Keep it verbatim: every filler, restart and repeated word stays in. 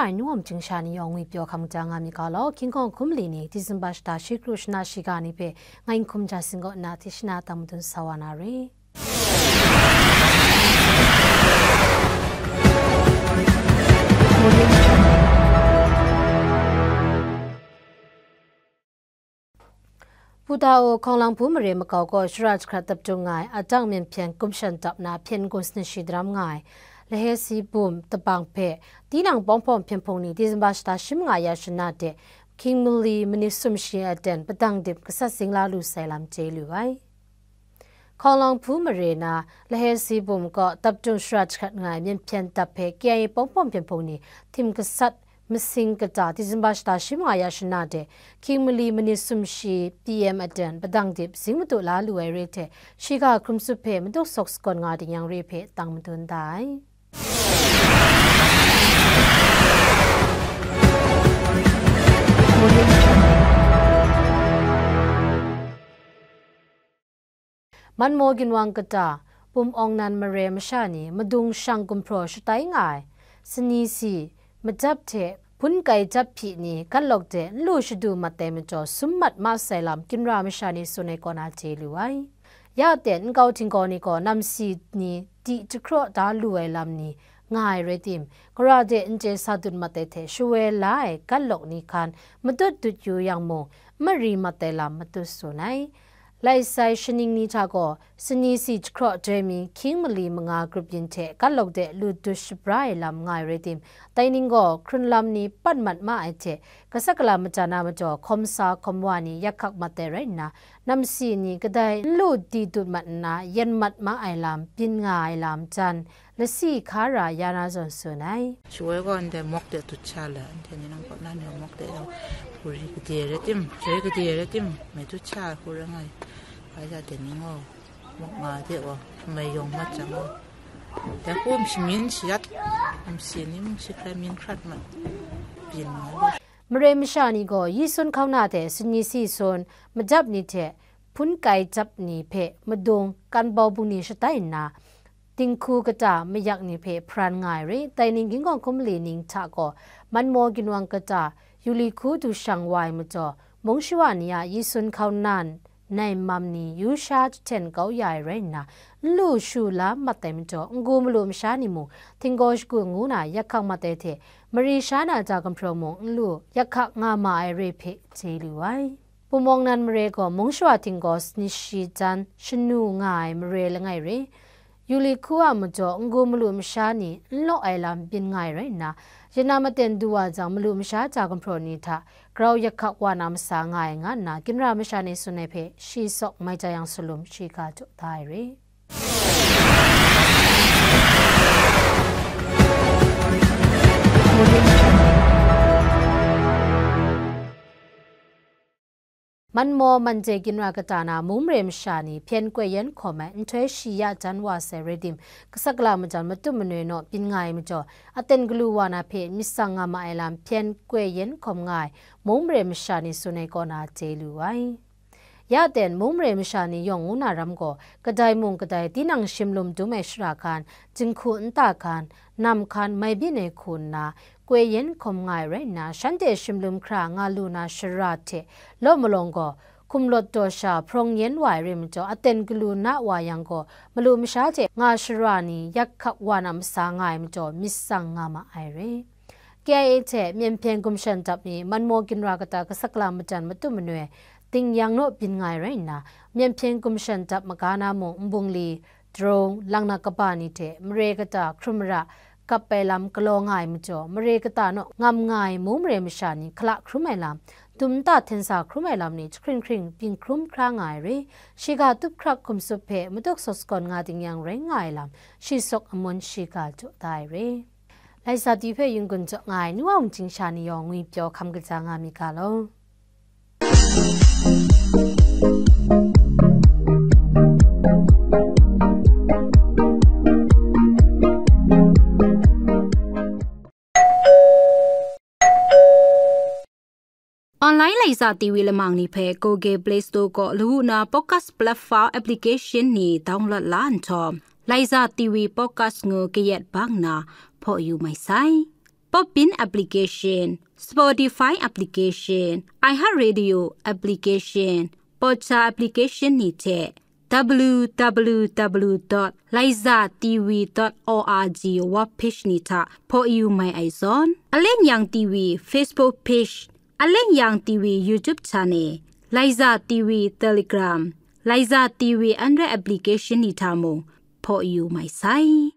Ai nu awng chyingsha ni yawng ngwi pyaw hkam ja nga mi ga law, hkying hkawng hkum li ni, Disemba shata shi kru shana shiga ni hpe, ngai n hkum ja sing kaw nna, tishina tang madun sa wa na re. Putao Hkawng Lang Hpu mare makau gaw shara jahkrat dap dung nga ai, atang myen hpyen gumshan dap na hpyen gun sani shi daram nga ai, Lahesi bum tabang hpe, tinang pawng hpawng hpyen hpung ni Disemba shata shi manga ya shana de, hkying mali manit sum shi aten padang dip gasat zing la lu sai lam chye lu ai. Hkawng Lang Hpu mare na, Lahesi bum kaw dap dung shara jahkrat nga ai myen hpyen dap hpe K I A pawng hpawng hpyen hpung ni htim gasat masing kata Disemba shata shi manga ya shana de, hkying mali manit sum shi P M aten padang dip zing madu la lu ai re hte, shiga hkrum tsup hpe maduk sawk sakawn nga ding yang re hpe tang madun da ai. Manmaw ginwang kata, bum awng nan mare masha ni madung shang gumhpraw shatai nga ai, sani si, majap hte hpun kai jap hpyi ni gatlawk de nlu shadu mat ai majaw sum mat ma sai lam ginra masha ni tsun ai kaw na chye lu ai. Ya ten nkau htinggaw ni gaw namsi ni di jahkraw da lu ai lam ni nga ai rai tim, gara de n chye sa dut mat ai hte shawoi la ai gatlawk ni hkan matut dut yu yang mung, n mari mat ai lam matut tsun ai. Lai sai shaning ni hta gaw, sani si jahkraw joi mi hkying mali manga grup yin hte gatlawk de lut dut shabra ai lam nga ai rai tim, dai ning gaw hkrun lam ni pat mat ma ai hte, gasat gala machya na majaw hkawm sa hkawm wa ni yak hkak mat ai rai nna, namsi ni kadai n lu di dut mat nna yen mat ma ai lam, byin nga ai lam jan, lasi hkara ya na zawn tsun ai. Shawoi gaw ndai mawk de dut sha la, ndai ni nang kaw na ni mawk de gaw, hpuri gade rai tim, joi gade rai tim, mai dut sha hku rai nga ai. Bai ja de ni gaw, mawk nga de gaw, mai yawng mat jang gaw, dai hkum shamyin shayat, namsi ni mung shi hkrai myin hkrat mat, byin nga lu. Mare masha ni gaw yi sun hkauna hte sani si sun, majap ni hte hpun kai jap ni hpe madung kan bau bungli shatai nna, dinghku kata mayak ni hpe hparan nga ai re. Dai ning hkying hkawng hkum mali ning hta gaw, manmaw ginwang kata, yu li hku du shang wa ai majaw, mung shawa ni a yi sun hkauna nai mam ni yu sha jahten kau ya ai rai nna, n lu shu la mat ai majaw, n-gu malu masha ni mung htinggaw shagu ngu na yak hkak mat ai hte, mari sha na ja gumhpraw mung n lu yak hkak nga ma ai re hpe chye lu ai. Bum awng nan mare gaw mung shawa htinggaw sani shi jan shanu nga ai mare langai re. Yu li hku a majaw n-gu malu masha ni n law ai lam byin nga ai rai nna, yin a maten du wa jang malu masha ja gumhpraw ni hta grau yak hkak wa na masa nga ai nga nna, ginra masha ni tsun ai hpe shi sawk mai ja yang salum shi ga jaw da ai re. Manmaw manje ginra kata na mung mare masha ni hpyen koi yen hkawm ai nhtoi shi ya jan wa sai rai tim, gasat gala majan matut manoi naw byin nga ai majaw, aten galu wa na hpe myit tsang nga ma ai lam hpyen koi yen hkawm nga ai mung mare masha ni tsun ai kaw na chye lu ai. Ya ten mung mare masha ni yawng ngu na ram gaw, kadai mung kadai tinang shimlum dum ai shara hkan, jinghku nta hkan, nam hkan mai byin ai hku nna, koi yen hkawm nga ai rai nna, shanhte shimlum hkra nga lu na shara hte law malawng gaw, hkum lawt daw sha hprawng yen wa ai re majaw, aten galu na wa yang gaw, malu masha hte nga shara ni yak hkak wa na masa nga ai majaw, myit tsang nga ma ai re. K I A hte Myen Hpyen Gumshan Dap ni Manmaw ginra kata gasat gala majan matut manoi, ding yang naw byin nga ai rai nna, Myen Hpyen Gumshan Dap maga na mung nbungli, drone, lang na kaba ni hte mare kata hkrum mara kap ai lam galaw nga ai majaw, mare kata naw ngam nga ai mung mare masha ni hkala hkrum ai lam, dum nta hten sa hkrum ai lam ni jahkring hkring byin hkrum hkra nga ai re. Shiga tup hkrak hkum tsup hpe maduk sawk sakawn nga ding yang rai nga ai lam, shi sawk amun shiga jaw da ai re. Laisa ti hpe yun-gun jaw nga ai nu wa mung chyingsha ni yawng ngwi pyaw hkam kaja nga mi ga law. Online Laisa T V lamang ni hpe Google Play Store kaw lawu na podcast platform application ni download la nhtawm, Laisa T V podcast ngu kayat bang na hpaw yu mai sai. Podbean application, Spotify application, iHeartRadio application, Podcha application ni hte w w w dot laiza t v dot org web page ni hta hpaw yu mai ai zawn, Aleng Yang T V Facebook page, Aleng Yang T V YouTube channel, Laiza T V Telegram, Laiza T V Android application ni hta mung hpaw yu mai sai.